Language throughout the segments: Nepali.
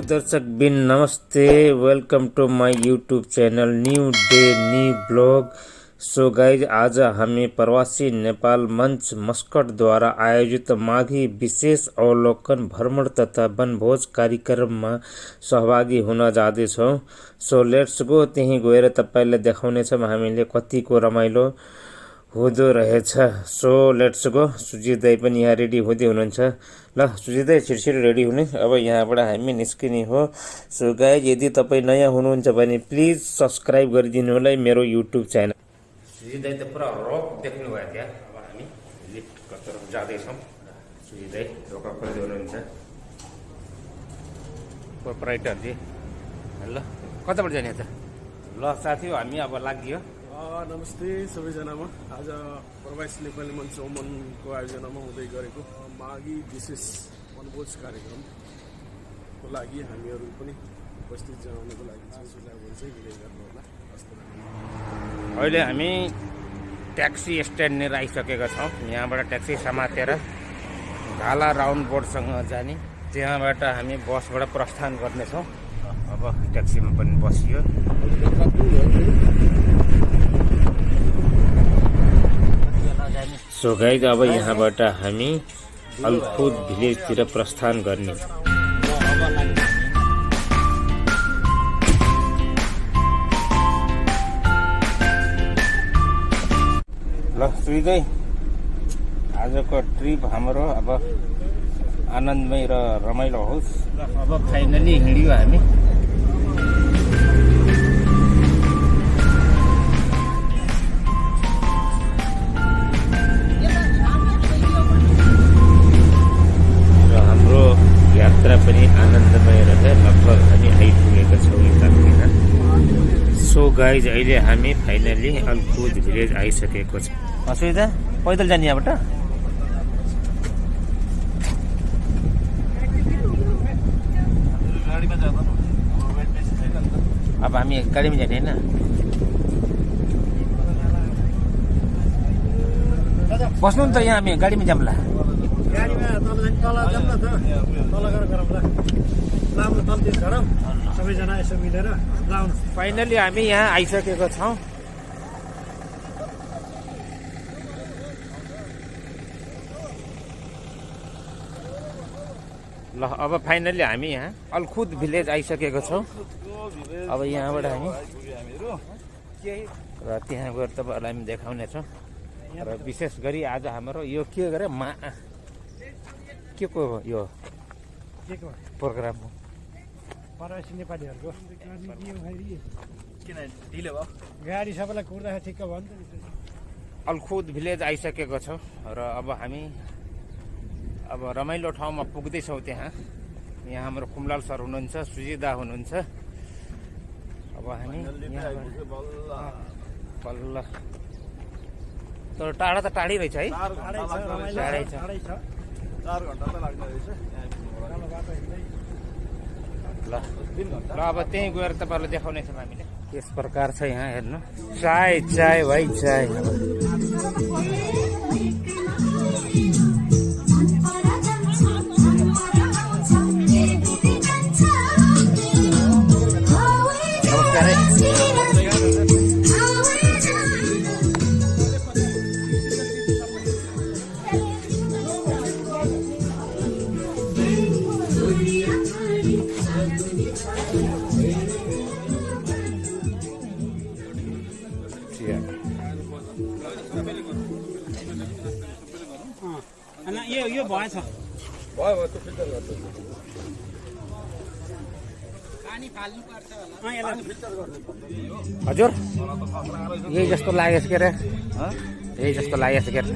दर्शक बिन नमस्ते, welcome to my YouTube channel new day new blog. So guys, आज हामी प्रवासी नेपाल मंच मस्कट द्वारा आयोजित माघी विशेष अवलोकन भ्रमण तथा वनभोज कार्यक्रममा सहभागी हुन जाँदैछौँ। सो लेट्स गो, त्यही गएर तपाईलाई देखाउनेछौँ हामीले कतिको रमाइलो हुँदो रहेछ। So let's go. सुजित दाई पनि यहाँ रेडी हुँदै हुनुहुन्छ। ल सुजित दाई, छिटो रेडी हुने, अब यहाँबाट हामी निस्किने हो। सो गाइज, यदि तपाईँ नयाँ हुनुहुन्छ भने प्लिज सब्सक्राइब गरिदिनु होला मेरो युट्युब च्यानल। सुजित दाई त पुरा रक देख्नु भयो त्यहाँ। अब हामी लिफ्टको तर्फ जाँदैछौँ। सुजित दाई रोका खोल्दै हुनुहुन्छ, प्रोपराइटरजी। ल कताबाट जाने त? ल साथी, हामी अब लाग्यो। नमस्ते सबैजनामा। आज प्रवासी नेपाली मञ्च ओमनको आयोजनामा हुँदै गरेको माघी विशेष वनभोज कार्यक्रमको लागि हामीहरू पनि उपस्थित जनाउनको लागि सुझावहरू चाहिँ दिँदै गर्नुहोला। अहिले हामी ट्याक्सी स्ट्यान्डनिर आइसकेका छौँ। यहाँबाट ट्याक्सी समातेर घाला राउन्ड बोर्डसँग जाने, त्यहाँबाट हामी बसबाट प्रस्थान गर्नेछौँ। अब ट्याक्सीमा पनि बसियो। सो गाइज, अब यहाँबाट हामी अलखुद भिलेजतिर प्रस्थान गर्ने। ल सुइदै, आजको ट्रिप हाम्रो अब आनन्दमय र रमाइलो होस्। अब फाइनली हिँड्यो हामी। यात्रा पनि आनन्दमय रहे। लगभग हामी आइपुगेका छौँ यतातिर। सो गाइज, अहिले हामी फाइनली अलखुद भिलेज आइसकेको छ। असुविधा पैदल जाने यहाँबाट? अब हामी गाडीमा जाने होइन? बस्नु नि त, यहाँ हामी गाडीमा जाउँला। सबैजना यसो मिलेर फाइनली हामी यहाँ आइसकेको छौँ। ल अब फाइनली हामी यहाँ अलखुद भिलेज आइसकेको छौँ। अब यहाँबाट हामी र त्यहाँ गएर तपाईँहरूलाई हामी देखाउनेछौँ। र विशेष गरी आज हाम्रो यो के गरे के को हो यो प्रोग्राम हो? प्रवासी नेपालीहरूको किन ढिलो भयो? गाडी सबैलाई कुर्दाखेरि ठिक्क भयो नि त। अलखुद भिलेज आइसकेको छ र अब हामी अब रमाइलो ठाउँमा पुग्दैछौँ। त्यहाँ हाम्रो कुमलाल सर हुनुहुन्छ, सुजिदा हुनुहुन्छ। अब हामी बल्ल तर टाढा त टाढै रहेछ है? टाढै छ। 4 घण्टा त लाग्ने रहेछ। ल अब त्यहीँ गएर तपाईँहरूलाई देखाउने छौँ हामीले। यस प्रकार छ यहाँ हेर्नु। चाय चाय भाइ चाय। नमस्कार। यो भएछ भयो त्यो फिल्टर गर्छु। पानी फाल्नु पर्छ होला। यसलाई फिल्टर गर्नु। हजुर यही जस्तो लागेछ के रे? यही जस्तो लागेछ के रे?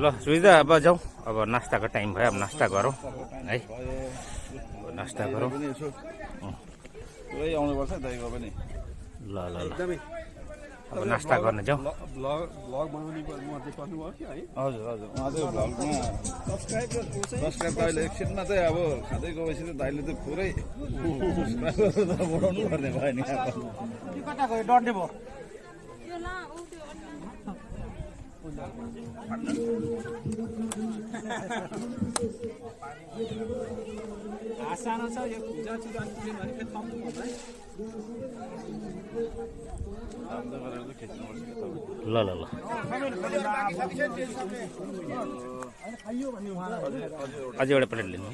ल सुविधा, अब जाउँ। अब नास्ताको टाइम भयो। अब नास्ता गरौँ है। नास्ता गरौँ। पुरै आउनुपर्छ दाइको पनि। ल ल ल, अब नास्ता गर्न जाउँ। ब्लग बनाउने पर्नुभयो कि है? हजुर हजुर, उहाँ चाहिँ भ्लगमा सब्सक्राइब त अहिले एकछिनमा चाहिँ अब खाँदै गएपछि त दाइले चाहिँ पुरै बढाउनु पर्ने भयो नि। कता गयो? डन्डे भयो। सानो छ यो भुजा चुरा पुग्यो भने फेरि थप्नु पर्छ है ल ल ल अझै एउटा प्लेट लिनु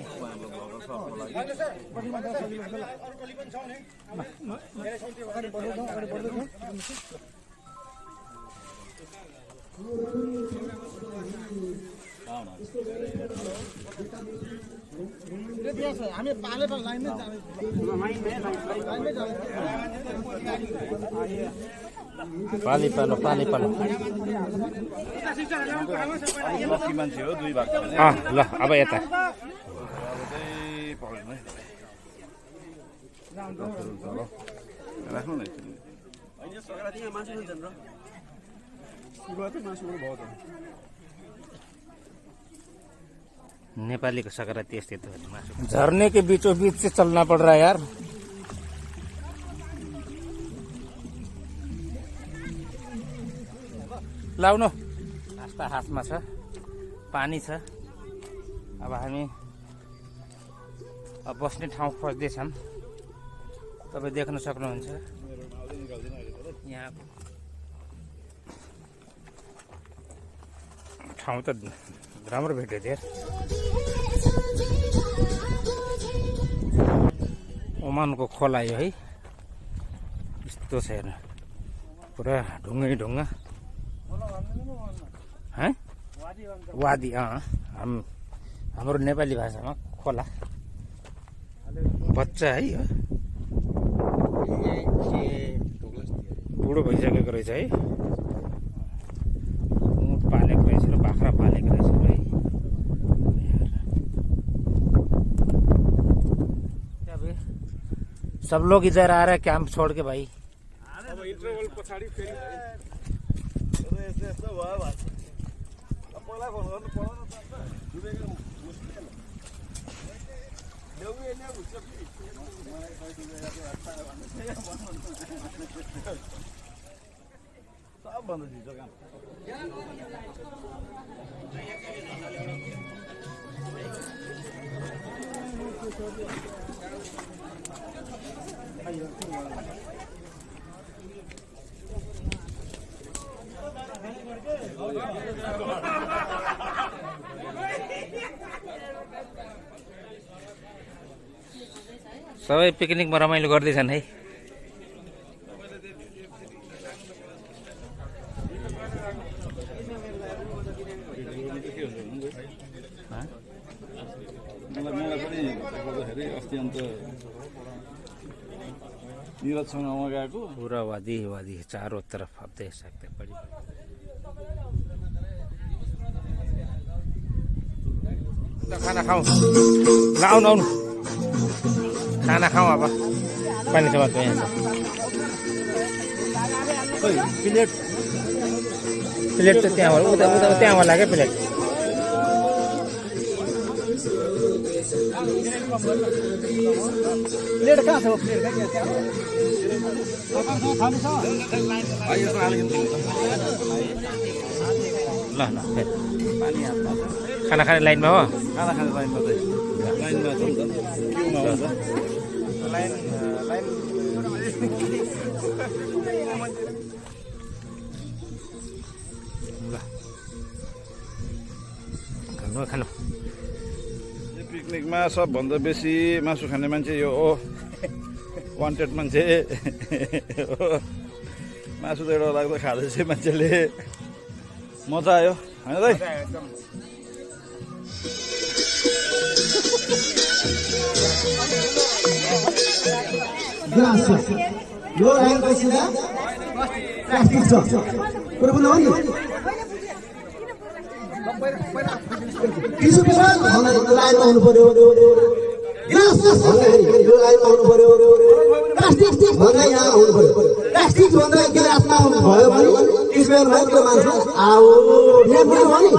हामी पाले लाइनमै पानी पालो लक्की मान्छे हो 2 भाग ल अब यता राख्नु न नेपाली को संक्रांति यस्तै त झरने के बीचों बीच से चलना पड़ रहा है यार लाउनु नास्ता हातमा छ पानी छ अब हामी अब बस्ने ठाउँ खोज्दैछौँ तपाईँ देख्न सक्नुहुन्छ यहाँ ठाउँ त राम्रो भेट्यो धेरै ओमानको खोला यो है यस्तो छ हेर्नु पुरा ढुङ्गै ढुङ्गा वादी हाम्रो नेपाली भाषामा खोला बच्चा है यो बुढो भइसकेको रहेछ है ऊँट पालेको रहेछ र बाख्रा पालेको रहेछ है सब लोग इधर आ रहे हैं कैंप छोड़ के भाई अब इन्टरभल पछाडि फेरि यस्तो भयो अब पहिला फोन गर्नु पर्दैन सबभन्दा छिटो काम सबै पिकनिकमा रमाइलो गर्दैछन् है मलाई पनि गर्दाखेरि अस्ति अन्त निरजसँग गएको पूरा वादी वादी चारों तरफ आप देख सकते हैं बड़ी खाना खाऊं लाओ ना खाना खाऊं अब पानी से बात में प्लेट प्लेट तो त्या वाला क्या प्लेट प्लेट कहाँ छ प्लेट ल खाना खाने लाइनमा हो खाना खाने लाइनमा चाहिँ लाइनमा छ नि त क्युमा हुन्छ ल खानु पिकनिकमा सबभन्दा बेसी मासु खाने मान्छे यो हो वान्टेड मान्छे मासु त एउटा लाग्दो खाँदैछ मान्छेले मजा आयो होइन दाइ यो लाइनको सिधा प्लास्टिक छ कुरो बुझ्नु हो नि टिसु पेपर भन्दाखेरि लाइनमा आउनु पर्यो ग्लास भन्दाखेरि यो लाइनमा आउनु पर्यो प्लास्टिक भन्दा यहाँ आउनु पर्यो प्लास्टिक भन्दा गिलासमा आउनु भयो भने टिसु पेपर भएको मान्छे आऊ यहाँ बुझ्नु हो नि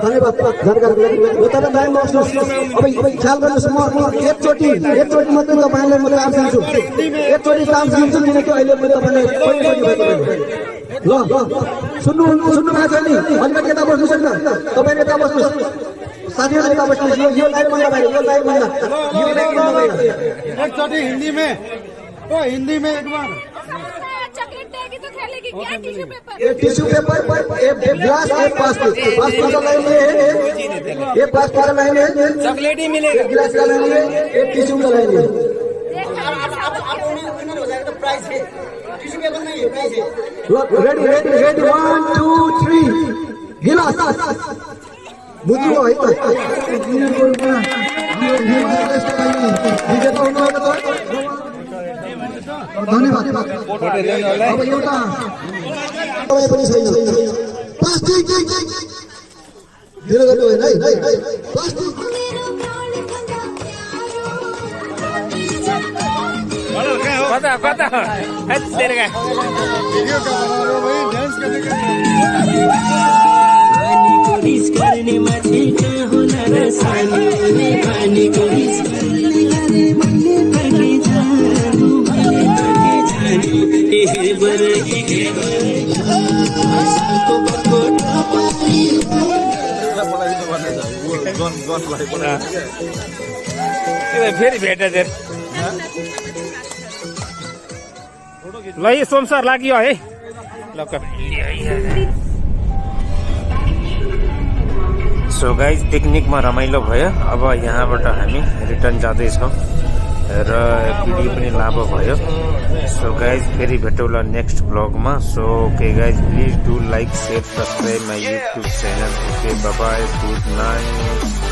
धन्यवाद जानकारी र तपाईँ दाइमा बस्नुहोस् अब ख्याल गर्नुहोस् म एकचोटि मात्रै तपाईँलाई म काम दिन्छु एकचोटि काम दिन्छु किनकि अहिले म तपाईँलाई पहिलोचोटि भएको ल सुन्नु भएको छ नि अलिकति यता बस्नुहोस् न तपाईँ यता बस्नुहोस् साथीहरू यता बस्नुहोस् यो लाइन भन्दा बाहिर एकचोटि हिन्दी में एक बार चॉकलेट देगी तो खेलेगी क्या टिश्यू पेपर ये टिश्यू पेपर पर एक ग्लास एक पास का लाइन है ये पास का लाइन है चॉकलेट ही मिलेगा गिलास का लाइन है एक टिश्यू का लाइन है रेडी 1 2 3 गिलास बुझ्नु है त धन्यवाद अब एउटा तपाईँ पनि छैन प्लास्टिक ढिलो गर्नु होइन है प्लास्टिक कता तेरे का करने मान्छे कहाँ होला र सानी पानीको रिस गर्ने मैले भागे जानु फेरि भेटे ल यो सोमसर लाग्यो है सो गाइज पिकनिकमा रमाइलो भयो अब यहाँबाट हामी रिटर्न जाँदैछौँ र भिडियो पनि लामो भयो सो गाइज फेरि भेटौँला नेक्स्ट ब्लगमा so okay guys please do like share subscribe my YouTube channel okay bye good night